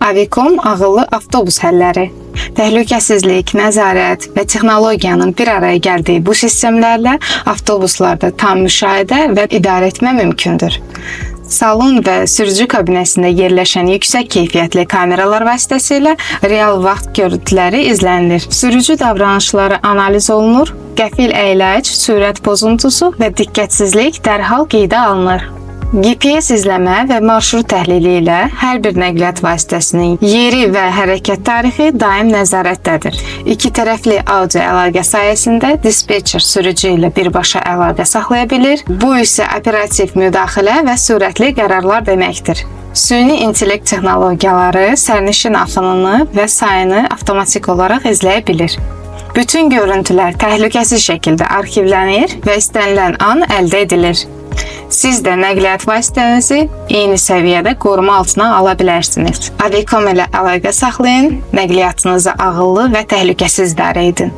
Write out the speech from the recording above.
Avikom ağıllı avtobus həlləri. Təhlükəsizlik, nəzarət və texnologiyanın bir araya gəldiyi bu sistemlərlə avtobuslarda tam müşahidə və idarəetmə mümkündür. Salon və sürücü kabinəsində yerləşən yüksək keyfiyyətli kameralar vasitəsilə real vaxt görüntüləri izlənilir. Sürücü davranışları analiz olunur, qəfil əyləc, sürət pozuntusu və diqqətsizlik dərhal qeydə alınır. GPS izləmə və marşrut təhlili ilə hər bir nəqliyyat vasitəsinin yeri və hərəkət tarixi daim nəzarətdədir. İki tərəfli audio əlaqə sayəsində dispetçer sürücü ilə birbaşa əlaqə saxlaya bilir. Bu isə operativ müdaxilə və sürətli qərarlar deməkdir. Süni intellekt texnologiyaları sərnişin axınını və sayını avtomatik olaraq izləyə bilir. Bütün görüntülər təhlükəsiz şəkildə arxivlənir və istənilən an əldə edilir. Siz də nəqliyyat vasitənizi eyni səviyyədə qoruma altına ala bilərsiniz. Avikom ilə əlaqə saxlayın, nəqliyyatınızı ağıllı və təhlükəsiz idarə edin.